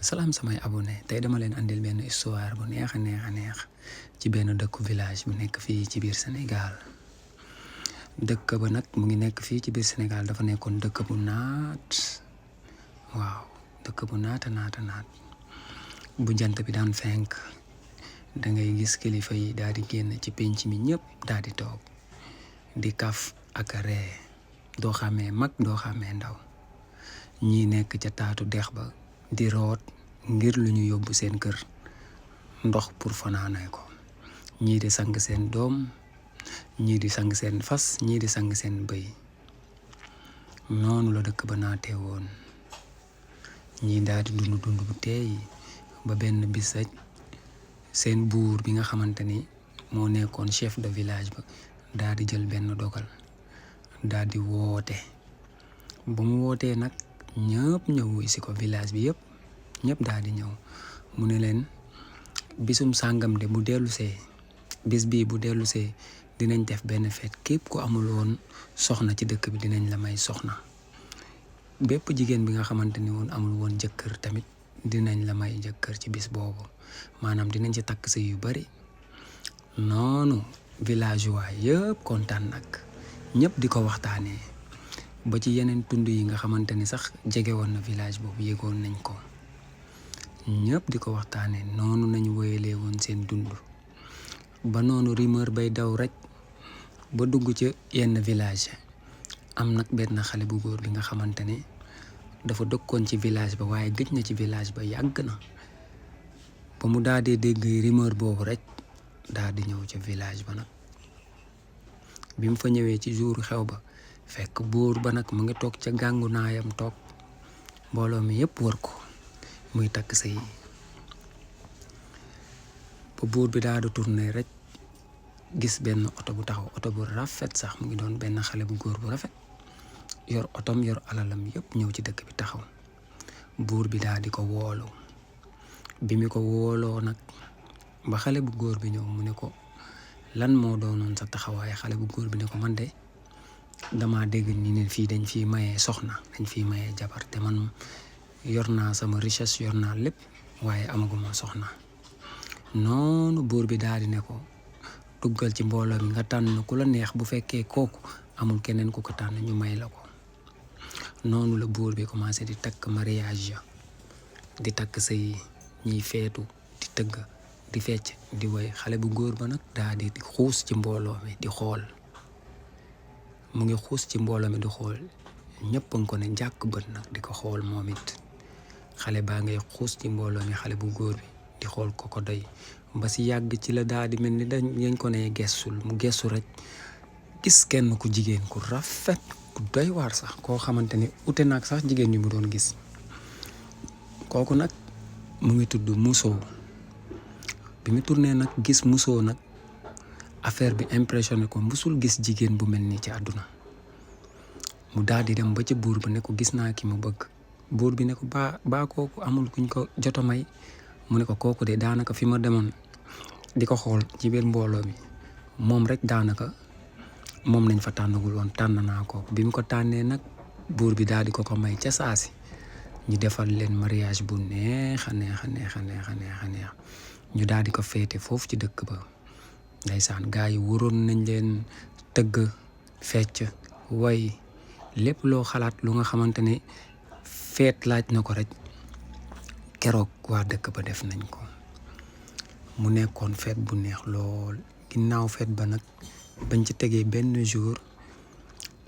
salaam samay abonné tey dama leen andil benn histoire bu neex ci benn dëkku village bu nekk fii ci biir Sénégal. dëkk ba nag mu ngi nekk fii ci biir Sénégal, dafa nekkoon dëkk bu naat. waaw dëkk bu naat bu jant bi daan fenk da ngay gis kilifa yi daal di génn ci penc mi, ñëpp daal di toog di kaf ak ree, doo xàmmee mag doo xàmmee ndaw. ñi nekk ca taatu dex ba di root ngir lu ñu yóbbu seen kër ndox pour fanaanee ko. ñii di sang seen doom, ñii di sang seen fas, ñii di sang seen bëy. noonu la dëkk ba naatee woon. ñii daal di dund bu teey ba benn bis rek seen buur bi nga xamante ni moo nekkoon chef de village ba daal di jël benn dogal, daal di woote. ba mu wootee nag ñëpp ñëw wuy si ko, village bi yëpp ñëpp daal di ñëw. mu ne leen bisum sàngam de bu dellusee, bis bii bu dellusee dinañ def benn fête. képp ku amul woon soxna ci dëkk bi dinañ la may soxna. bépp jigéen bi nga xamante ni woon amul woon jëkkër tamit dinañ la may jëkkër ci bis boobu. maanaam dinañ ci takk sëy yu bari. noonu villageois yëpp kontaan nag, ñëpp di ko waxtaanee. ba ci yeneen tund yi nga xamante ni sax jege woon na village boobu yëgoon nañ ko, ñëpp di ko waxtaanee. noonu nañu woyalee woon seen dund ba noonu rumeur bay daw rek ba dugg ci yenn village. am nag benn xale bu góor bi nga xamante ne dafa dëkkoon ci village ba, waaye gëj na ci village ba yàgg na. ba mu daal di dégg rumeur boobu rek daal di ñëw ci village ba nag. bi mu fa ñëwee ci jour xew ba fekk buur ba nag mu ngi toog ca gàngu naayam toog, mbooloo mi yëpp wër ko muy takk sëy. ba buur bi daal di tourné rek gis benn oto bu taxaw, oto bu rafet sax, mu ngi doon benn xale bu góor bu rafet yor otom yor alalam yëpp ñëw ci dëkk bi taxaw. buur bi daal di ko woolu. bi mu ko wooloo nag ba xale bu góor bi ñëw, mu ne ko lan moo doonoon sa taxawaay. xale bu góor bi ne ko man de dama dégg ni ne fii dañ fi mayee soxna, dañ fi mayee jabar, te man yor naa sama richesse, yor naa lépp, waaye amaguma soxna. noonu buur bi daal di ne ko duggal ci mbooloo mi nga tànn ku la neex, bu fekkee kooku amul keneen ku ko tànn ñu may la ko. noonu la buur bi commencé di takk mariage ya, di takk sëy, ñiy feetu, di tëgg, di fecc, di woy. xale bu góor ba nag daal di xuus ci mbooloo mi di xool. mu ngi xuus ci mbooloo mi di xool, ñëpp a ngi ko ne jàkk bët nag di ko xool moom it. xale baa ngay xuus ci mbooloo mi, xale bu góor bi di xool ko doy. ba si yàgg ci la daal di mel ni dañ ko ne gestul, mu gestu rek gis kenn ku jigéen ku rafet, ku doy waar sax, koo xamante ni ute naag sax jigéen ñi mu doon gis. kooku nag mu ngi tudd Muso. bi mu tourné nag gis Muso nag, affaire bi impressionné ko, musul gis jigéen bu mel nii ci àdduna. mu daal di dem ba ci buur ba ne ko gis naa ki mu bëgg. buur bi ne ko baa kooku amul kuñ ko joto may. mu ne ko kooku de daanaka fi ma demoon di ko xool ci biir mbooloo mi, moom rek daanaka moom nañ fa tànnagul woon, tànn naa kooku. bi mu ko tànnee nag buur bi daal di ko may ca saasi. ñu defal leen mariage bu neex a neex. ñu daal di ko féete foofu ci dëkk ba. ndeysaan gaa yi waroon nañ leen tëgg, fecc, way, lépp loo xalaat lu nga xamante ne feet laaj na ko rek, keroog waa dëkk ba def nañ ko. mu nekkoon feet bu neex lool. ginnaaw feet ba nag bañ ci tegee benn jour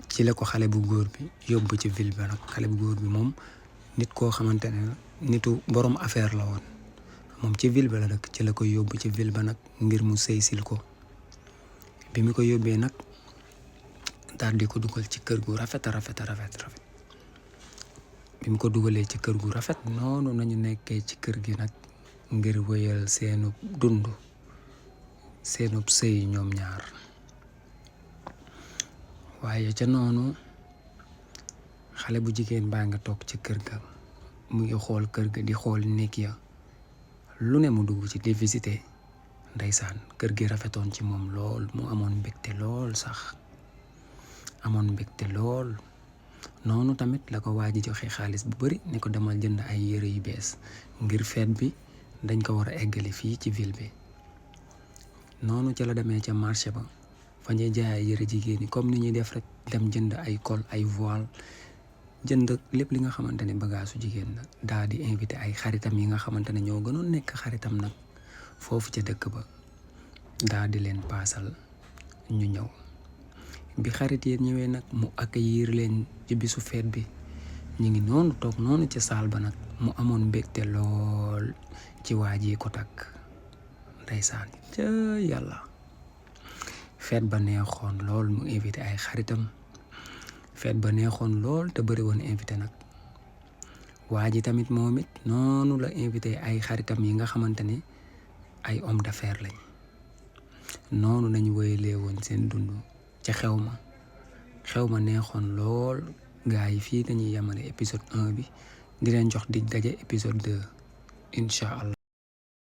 ci la ko xale bu góor bi yóbbu ci ville ba nag. xale bu góor bi moom nit koo xamante ne nitu borom affaire la woon, moom ci ville ba la dëkk. ci la ko yóbbu ci ville ba nag ngir mu sëysil ko. bi mu ko yóbbee nag daal di ko dugal ci kër gu rafet. bi mu ko dugalee ci kër gu rafet, noonu nañu nekkee ci kër gi nag ngir wéyal seenub dund, seenub sëy ñoom ñaar. waaye ca noonu xale bu jigéen baa nga toog ci kër ga, mu ngi xool kër ga, di xool néeg ya, lu ne mu dugg ci di visiter. ndeysaan kër gi rafetoon ci moom lool, mu amoon mbégte lool sax, noonu tamit la ko waa ji joxe xaalis bu bari ne ko demal jënd ay yére yu bees ngir feet bi dañ ko war a eggali fii ci ville bi. noonu ca la demee ca marché ba fa ñuy jaay ay yére jigéen ñi comme ni ñuy def rek dem jënd ay col ay voile jënd lépp li nga xamante ne bagaasu jigéen la daa di invité ay xaritam yi nga xamante ne ñoo gënoon nekk xaritam nag foofu ca dëkk ba daa di leen paasal ñu ñëw. bi xarit yi ñëwee nag mu accueillir leen ci bisu feet bi ñu ngi noonu toog noonu ca saal ba nag mu amoon mbégte lool ci waa ji ko takk ndeysaan ca yàlla. feet ba neexoon lool mu invité ay xaritam feet ba neexoon lool te bëri woon invité nag waa ji tamit moom it noonu la invité ay xaritam yi nga xamante ne ay homme d'affaires lañ. noonu nañu wéyalee woon seen dund ca xew ma neexoon lool gaa yi fii dañuy yemale épisode 1 bi di leen jox dig daje épisode 2 incha allah.